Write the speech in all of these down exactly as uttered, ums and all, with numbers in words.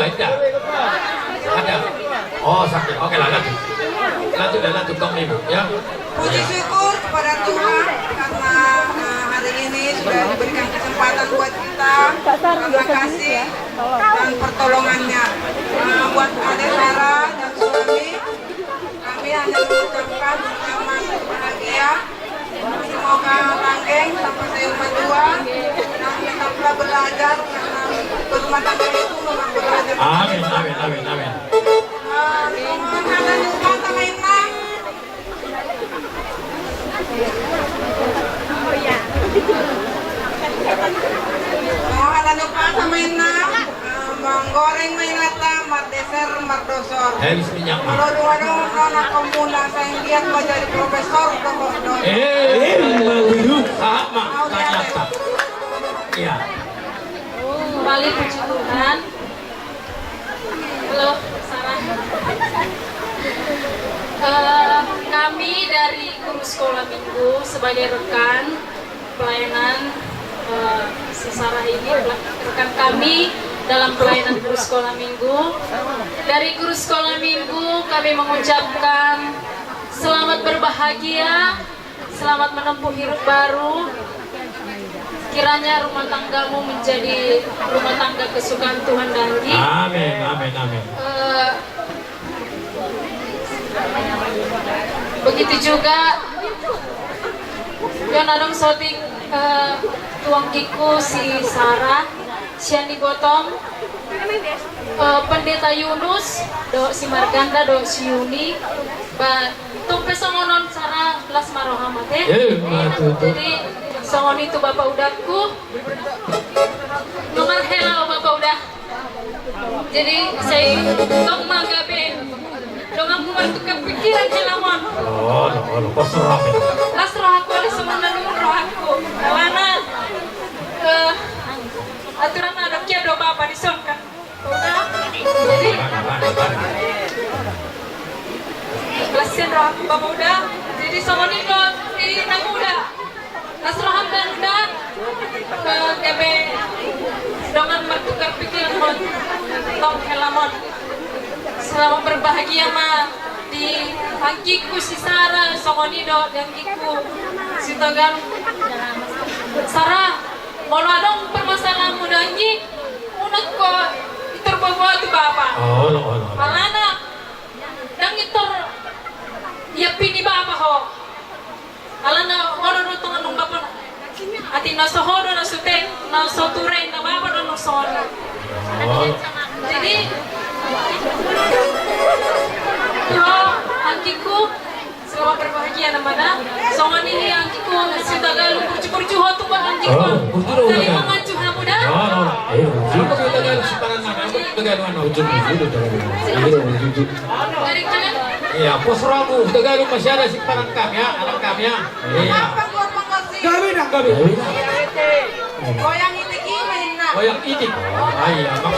Ada. Ada. Oh, sakit. Oke lah, lanjut. Lanjut dah, lanjut, Bang Ibu, ya. Puji syukur kepada Tuhan karena, eh, hari ini sudah diberikan kesempatan buat kita. Terima kasih dan pertolongannya. Eh, buat Ade Sarah dan suami, kami hanya mengucapkan selamat bahagia. Semoga langgeng sampai saya matua dan tetaplah belajar karena berumah tangga itu memang belajar. Amin, amin, amin, amin. Eh, semoga ada lupa sama Inang. Semoga ada lupa sama Inang. Eh, manggoreng ma inanta, mardeser, mardosor. Habis minyak, Mak. Molo dung adong anak komuna sai anggiat ma jadi profesor dohot doktor. Eh, eh, betul. Sahat, Mak. Mau dia, tanyata. Iya. Kembali, puji Tuhan. Halo, Sarah. Eh, kami dari Guru Sekolah Minggu sebagai rekan pelayanan, eh, si Sarah ini, rekan kami dalam pelayanan Guru Sekolah Minggu. Dari Guru Sekolah Minggu kami mengucapkan selamat berbahagia, selamat menempuh hidup baru. Kiranya rumah tanggamu menjadi rumah tangga kesukaan Tuhan Danggi. Amin, amin, amin. Eh, Begitu juga, yo, na adong sotik, eh, tu anggingku si Sarah, sian Gotong, eh, Pendeta Yunus, dohot si Marganda, dohot si Yuni, ba, tung pe songon on, Sarah, las ma roham ate. Eh, ma tutu. Jadi, songon i tu bapa udangku, nunga marhela au bapa uda. Jadi, sai tong ma gabe donganmu martukar pikiran, helamon. Oh, no, no, pas roham. Las rohangku, las songon na lungun rohangku. Alana, eh, aturan adat i do bapa dison kan. Jadi, las rohangku bapa uda. Jadi, songon i do di na uda. Las roham da uda, eh, gabe dongan martukar pikiran, tong helamon. Selamat berbahagia ma di anggingku si Sarah, songon i do di anggingku si Togan. Sarah, molo adong permasalahanmu da anggi, unang ho itor boaboa tu bapa. Oh, no, no, no. Alana, ndang itor ia pini bapa ho. Alana, olo do tongon nung bapa. Atik na so ho do na so ture, na so ture na bapa do nung songon. Oh. Jadi, tu ho, anggingku, selamat berbahagia nama da. Songon i anggingku, si Tagalog, burju-burju ho tu ba anggingku. Oh, burju do. Jadi, manganju hamu da. Oh, oh. Eh, burju. Tagalog, si Tagalog, si Tagalog, anu. Burju, burju do Tagalog. Iya, burju, burju. Iya, pos rohamu, Tagalog masih ada simpananmu ya, anakmu ya. Iya. Gabe na, gabe. Goyang itik i ma ninna. Goyang itik. Ah, iya, Bang.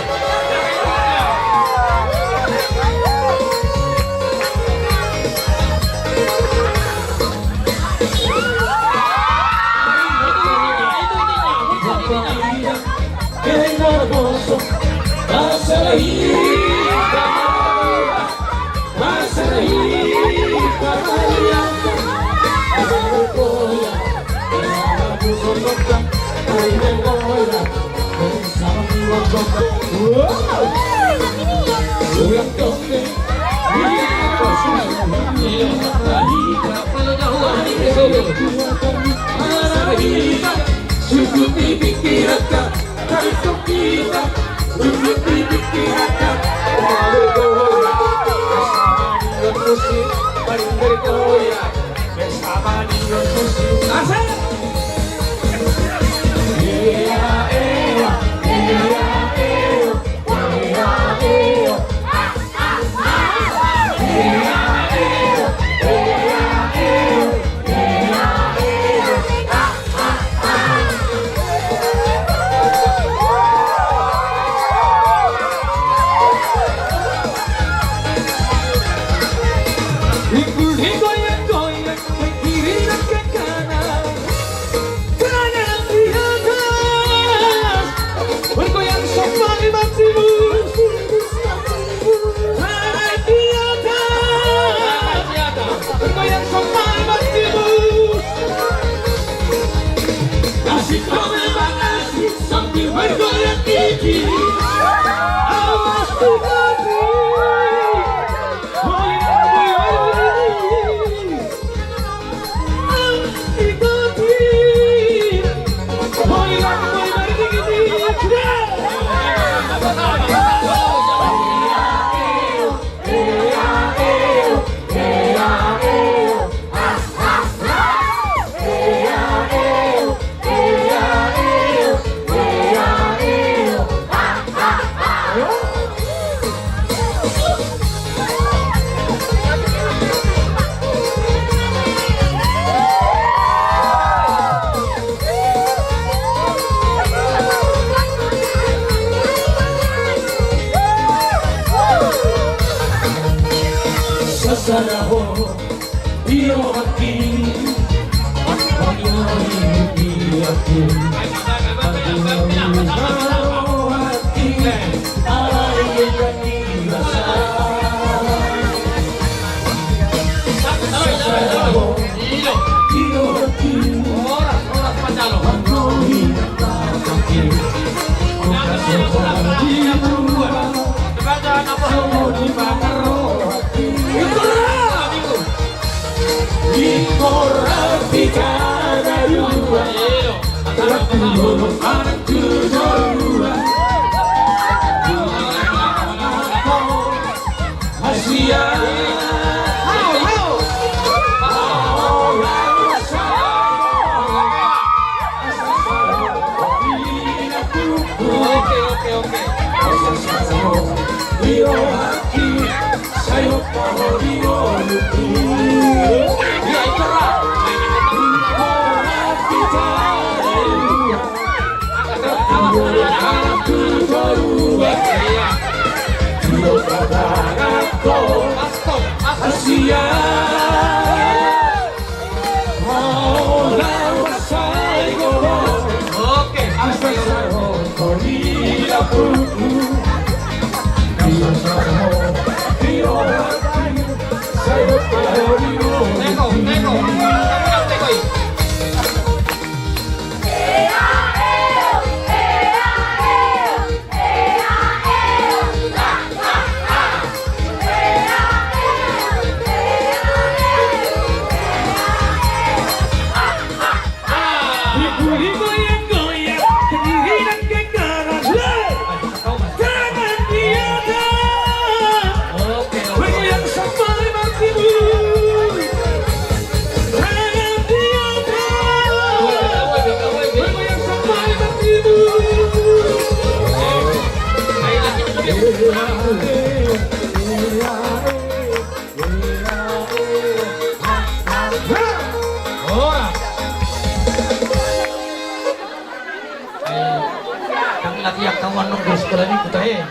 Kami latihan kawan nunggu sekolah ni kuta, eh.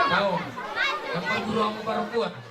Kau, yang perguruan perempuan.